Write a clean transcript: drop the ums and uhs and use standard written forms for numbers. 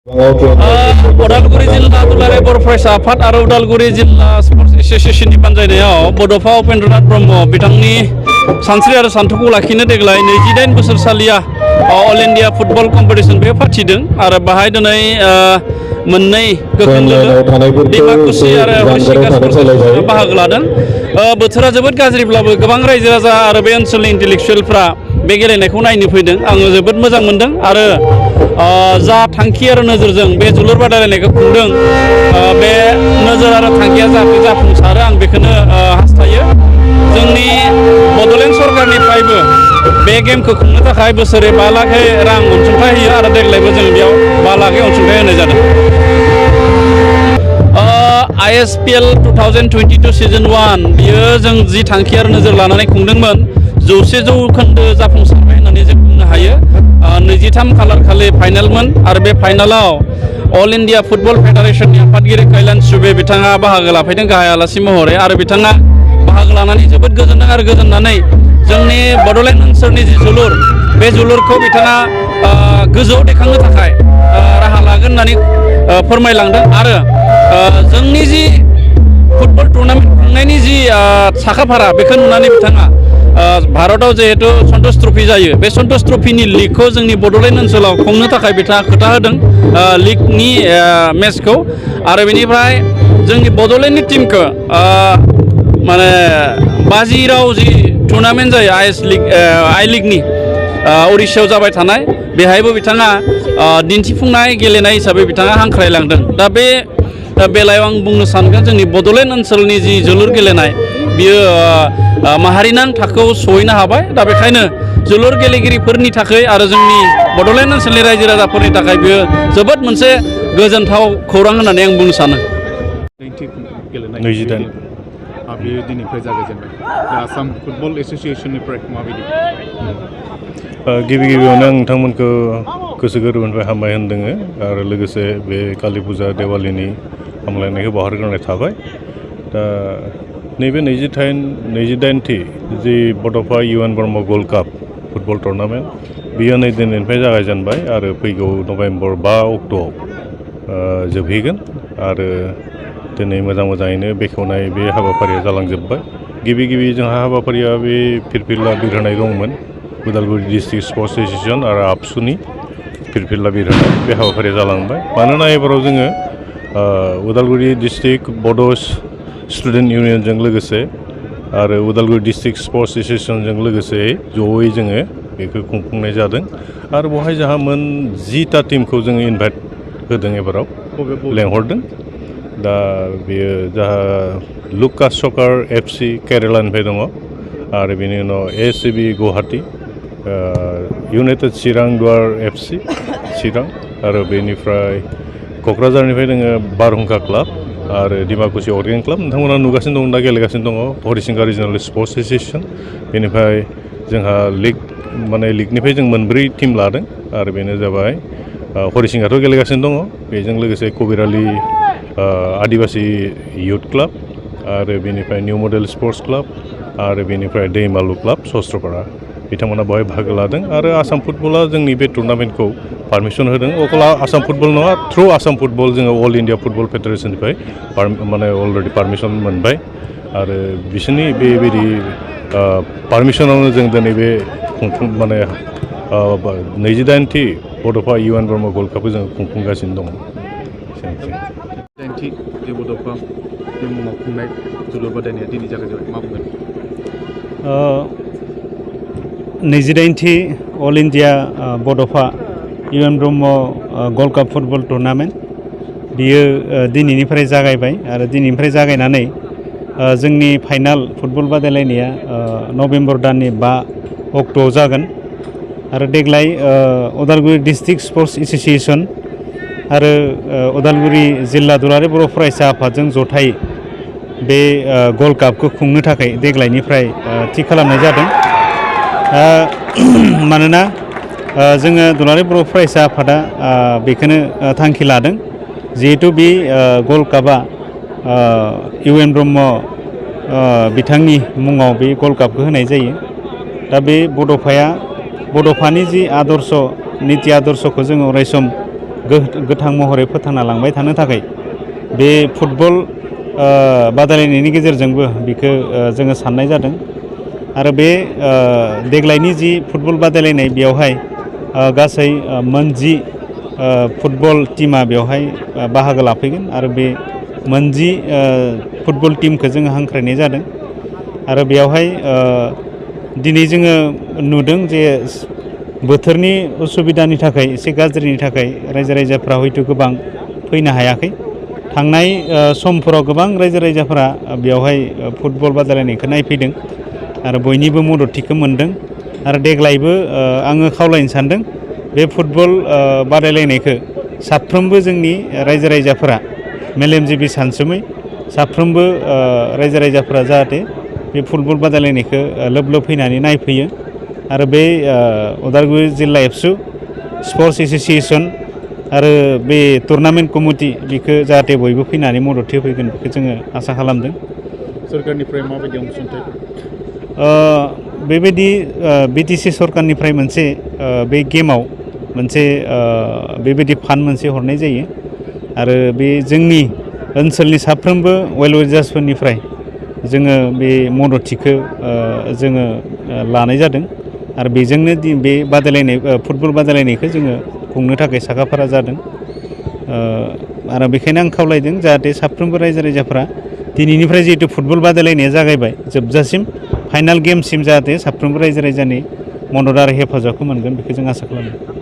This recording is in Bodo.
उदालगुरि जिल्ला दुलाराय बर' फरायसा आफाद आरो उदालगुरि जिल्ला स्पर्ट्स एसोसिएशननि बानजायनायाव बड'फा उपेन्द्रनाथ ब्रह्म बिथांनि सानस्रि आरो सान्थौखौ लाखिनो देग्लाय 29 बोसोरसालिया अल इन्डिया फुटबल कम्पिटिसन बे फाथिदों आरो बाहाय दिनै मोननै गोख्रों लोगो डिमाकुसि आरो हरिसिंगा स्पर्ट्स बाहागो लादों। बोथोरा जोबोद गाज्रिब्लाबो गोबां रायजो राजा आरो बे ओनसोलनि इन्टेलेक्सुवेलफ्रा बे गेलेनायखौ नायनो फैदों। आङो जोबोद मोजां मोनदों आरो जा थांखि आरो नोजोरजों बे जोलुर बादायलायनायखौ खुंदों बे नोजोर आरो थांखिया जाहाथे जाफुंसारो आं बेखौनो हास्थायो। जोंनि बड'लेण्ड सरकारनिफ्रायबो बे गेमखौ खुंनो थाखाय बोसोरे 5 लाख रां अनसुंथाइ होयो आरो देग्लायबो जों बेयाव 5 लाख अनसुंथाइ होनाय जादों। ISPL 2022 सिजन 1 बियो जों जि थांखि आरो नोजोर लानानै खुंदोंमोन 100% जाफुंसारबाय होननानै जों बुंनो हायो। 23 खालार खालि फाइनालमोन आरो बे फाइनालाव अल इन्डिया फुटबल फेडारेशननि आफादगिरि कैलान सुबे बिथाङा बाहागो लाफैदों गाहाय आलासि महरै आरो बिथाङा बाहागो लानानै जोबोद गोजोनदों आरो गोजोननानै जोंनि बड'लेण्ड ओनसोलनि जि जोलुर बे जोलुरखौ बिथाङा गोजौआव दैखांनो थाखाय राहा लागोन होननानै फोरमायलांदों आरो जोंनि जि फुटबल टुर्नामेन्ट खुंनायनि जि साखाफारा बेखौ नुनानै बिथाङा भारतआव जिहेतु सन्तोष ट्रफि जायो बे सन्तोष ट्रफिनि लिगखौ जोंनि बड'लेण्ड ओनसोलाव खुंनो थाखाय बिथाङा खोथा होदों लिगनि मेचखौ आरो बेनिफ्राय जोंनि बड'लेण्डनि टीमखौ माने बाजिराव जि टुर्नामेन्ट जायो आइ लिगनि उरिष्याव जाबाय थानाय बेहायबो बिथाङा दिन्थिफुंनाय गेलेनाय हिसाबै बिथाङा हांख्रायलांदों। दा बे बेलायाव आं बुंनो सानगोन जोंनि बड'लेण्ड ओनसोलनि जि जोलुर गेलेनाय बियो माहारिनां थाखोआव सहैनो हाबाय। दा बेखायनो जोलुर गेलेगिरिफोरनि थाखाय आरो जोंनि बड'लेण्ड ओनसोलनि रायजो राजाफोरनि थाखाय बियो जोबोद मोनसे गोजोनथाव खौरां होननानै आं बुंनो सानो। 28 बेयो दिनैनिफ्राय जागायजेनबाय। दा आसाम फुटबल एसोसिएशननिफ्राय माबायदि? गिबियावनो आं नोंथांमोनखौ गोसो गोरबोनिफ्राय हामबाय होनदों आरो लोगोसे बे कालि फुजा देवालिनि हामलायनायखौ बावहरग्रोनाय थाबाय। दा नैबे 28थि जि बड'फा UN Brahma gold cup football tournament बियो नै दिनैनिफ्राय जागायजेनबाय आरो फैगौ नभेम्बर 5 अक्ट'आव जोबहैगोन आरो दिनै मोजाङैनो बेखेवनाय बे हाबाफारिया जालांजोबबाय। गिबि जोंहा हाबाफारिया बे फिरफिला बिरहोनाय दंमोन उदालगुरि डिस्ट्रिक्ट स्पर्ट्स एसोसिएशन आरो आबसुनि फिरफिला बिरहोनाय बे हाबाफारिया जालांबाय। मानोना एबाराव जोङो उदालगुरि डिस्ट्रिक्ट बड' स्टुडेन्ट इउनियनजों लोगोसे आरो उदालगुरि डिस्ट्रिक्ट स्पर्ट्स एसोसिएशनजों लोगोसे जयै जोङो बेखौ खुंफुंनाय जादों आरो बेवहाय जोंहा 10टा टीमखौ जोङो इनभाइट होदों एबाराव लेंहरदों। दा बेयो जाहा लुकास सकार FC केरेलानिफ्राय दङ आरो बेनि उनाव ACB गुवाहाटी, इउनाइटेड चिरां दुवार FC चिरां आरो बेनिफ्राय क'क्राझारनिफ्राय दङ बारहुंखा क्लाब आरो डिमाकुसि अर्गेन क्लाब नोंथांमोना नुगासिनो दं दा गेलेगासिनो दङ हरिसिंगा रिजनेल स्पर्ट्स एसोसिएशन। बेनिफ्राय जोंहा लिगनिफ्राय जों 4 टीम लादों आरो बेनो जाबाय हरिसिंगाथ' गेलेगासिनो दङ बेजों लोगोसे कबिरालि आदिबासि युथ क्लाब आरो बेनिफ्राय निउ मडेल स्पर्ट्स क्लाब आरो बेनिफ्राय दैमालु क्लाब सस्त्रपारा बिथांमोना बेवहाय बाहागो लादों आरो आसाम फुटबला जोंनि बे टुर्नामेन्टखौ पारमिसन होदों। अकल आसाम फुटबल नङा थ्रु आसाम फुटबल जोङो अल इन्डिया फुटबल फेडारेशननिफ्राय माने अलरेडि पारमिसन मोनबाय आरो बिसोरनि बेबायदि पारमिसनावनो जों दिनै बे माने 28थि बड'फा UN ब्रह्म गल्ड कापखौ जों खुंफुंगासिनो दङ। 28थि जे बड'फा बे मुङाव खुंनाय जोलुर बादायनाया दिनै जागायजेनबाय मा बुंगोन? 28थि अल इन्डिया बड'फा UN Brahma gold cup football tournament बियो दिनैनिफ्राय जागायबाय आरो दिनैनिफ्राय जागायनानै जोंनि फाइनाल फुटबल बादायलायनाया नभेम्बर दाननि 5 अक्ट'आव जागोन आरो देग्लाय उदालगुरि डिस्ट्रिक्ट स्पर्ट्स एसोसिएशन आरो उदालगुरि जिल्ला दुलाराय बर' फरायसा आफादजों जथायै बे गल्ड कापखौ खुंनो थाखाय देग्लायनिफ्राय थि खालामनाय जादों। मानोना जोङो दुलाराय बर' फरायसा आफादा बेखौनो थांखि लादों जिहेतु बे गल्ड कापआ UN ब्रह्म बिथांनि मुङाव बे गल्ड कापखौ होनाय जायो। दा बे बड'फानि जि आदर्श निति आदर्शखौ जोङो अरायसम गोथां महरै फोथांना लांबाय थानो थाखाय बे फुटबल बादायलायनायनि गेजेरजोंबो बेखौ जोङो साननाय जादों आरो बे देग्लायनि जि फुटबल बादायलायनाय बेयावहाय गासै मोनजि फुटबल टीमा बेवहाय बाहागो लाफैगोन आरो बे मोनजि फुटबल टीमखौ जोङो हांख्रायनाय जादों आरो बेयावहाय दिनै जोङो नुदों जे बोथोरनि उसुबिदानि थाखाय एसे गाज्रिनि थाखाय रायजो राजाफ्रा हयथ' गोबां फैनो हायाखै थांनाय समफोराव गोबां रायजो राजाफोरा बेवहाय फुटबल बादायलायनायखौ नायफैदों आरो बयनिबो मददथिखौ मोन्दों आरो देग्लायबो आङो खावलायनो सानदों बे फुटबल बादायलायनायखौ साफ्रोमबो जोंनि रायजो राजाफोरा मेलेमजिबि सानसुमै साफ्रोमबो रायजो राजाफोरा जाहाथे बे फुटबल बादायलायनायखौ लोब लोब फैनानै नायफैयो आरो बे उदालगुरि जिल्ला एबसु स्पर्ट्स एस'सियेसन आरो बे टुर्नामेन्ट कमिटि बेखौ जाहाथे बयबो फैनानै मदद होफैगोन बेखौ जोङो आसा खालामदों। सोरखारनिफ्राय माबायदि अनसुंथाइ? बेबायदि बिटिसि सरकारनिफ्राय मोनसे बे गेमाव मोनसे बेबायदि फान्ड मोनसे हरनाय जायो आरो बे जोंनि ओनसोलनि साफ्रोमबो वेल विजार्सफोरनिफ्राय जोङो बे मददथिखौ जोङो लानाय जादों आरो बेजोंनो बे बादायलायनाय फुटबल बादायलायनायखौ जोङो खुंनो थाखाय साखाफारा जादों आरो बेखायनो आं खावलायदों जाहाथे साफ्रोमबो रायजो राजाफ्रा दिनैनिफ्राय जिहेतु फुटबल बादायलायनाया जागायबाय जोबजासिम फाइनाल गेमसिम जाहाथे साफ्रोमबो रायजो राजानि मदद आरो हेफाजाबखौ मोनगोन बेखौ जों आसा खालामदों।